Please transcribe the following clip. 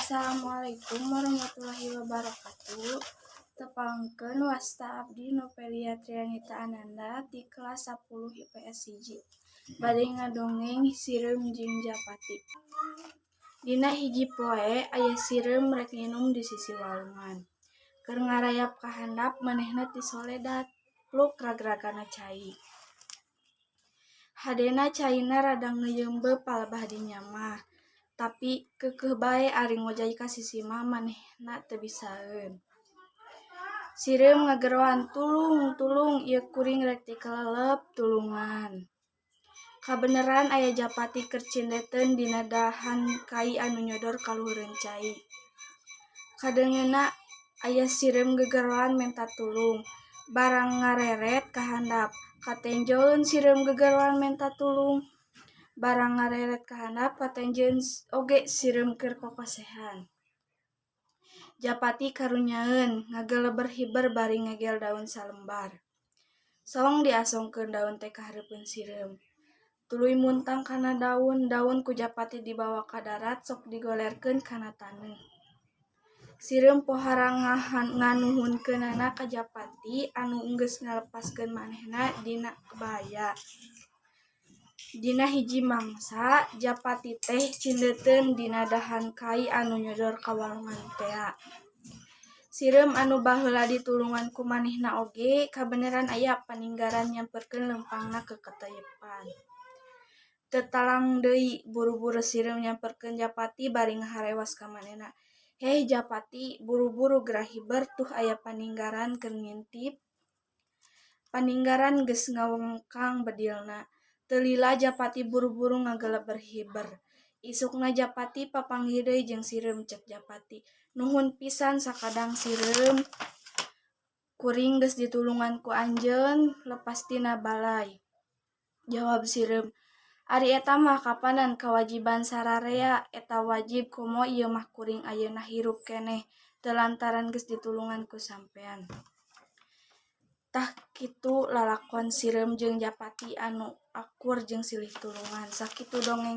Assalamualaikum warahmatullahi wabarakatuh. Tepangkeun, wasta abdi Novelia Trianita Ananda ti kelas 10 IPS 1. Bade ngadongeng Sireum jeung Japati. Dina hiji poe aya sireum rek nginum di sisi walungan. Keur ngarayap ka handap, manehna tisoledat, pluk ragragana cai. Hadena caina rada ngeuyeumbeub palebah dinya mah, tapi keukeuh bae ari ngojay ka sisi mah manehna teu bisaeun. Sireum ngageroan, "Tulung, tulung, ieu kuring rek tikelelep, tulungan." Kabeneran aya japati keur cindeteun dina dahan kai anu nyodor ka luhureun cai. Kadengeuna aya sireum gegeroan menta tulung, barang ngareret ka handap. Katenjoeun sireum gegeroan menta tulung, barang ngareret ka handap, katenjoeun oge sireum keur kokosehan. Japati karunyaeun, ngageleber hiber bari ngegel daun salembar. Song diasongkeun daun teh ka hareupeun sireum. Tuluy muntang kana daun, daun ku japati dibawa ka darat sok digolerkeun kana taneuh. Sireum pohara nganuhunkeunana ka japati anu geus ngalepaskeun manehna tina bahaya. Dina hiji mangsa, japati teh cindeuteun dina dahan kai anu nyodor ka walungan tea. Sireum anu baheula ditulungan ku manehna oge kabeneran aya paninggaran nyamperkeun leumpangna keketeyepan. Teu talang deui, buru-buru sireum nyamperkeun japati bari ngaharewas ka manehna, "Heh japati, buru-buru geura hiber, tuh aya paninggaran keur ngintip." Paninggaran geus ngawengkang bedilna. Teu lila japati buru-buru ngageleber hiber. Isukna japati papanggih deui jeung sireum. Cek japati, "Nuhun pisan sakadang sireum, kuring geus ditulungan ku anjeun lepas tina balai." Jawab sireum, "Ari eta mah kapanan kawajiban sararea, eta wajib, komo ieu mah kuring ayeuna hirup keneh teu lantaran geus ditulungan ku sampean." Tah kitu lalakon sireum jeung japati anu akur jeung silih tulungan. Sakitu dongeng.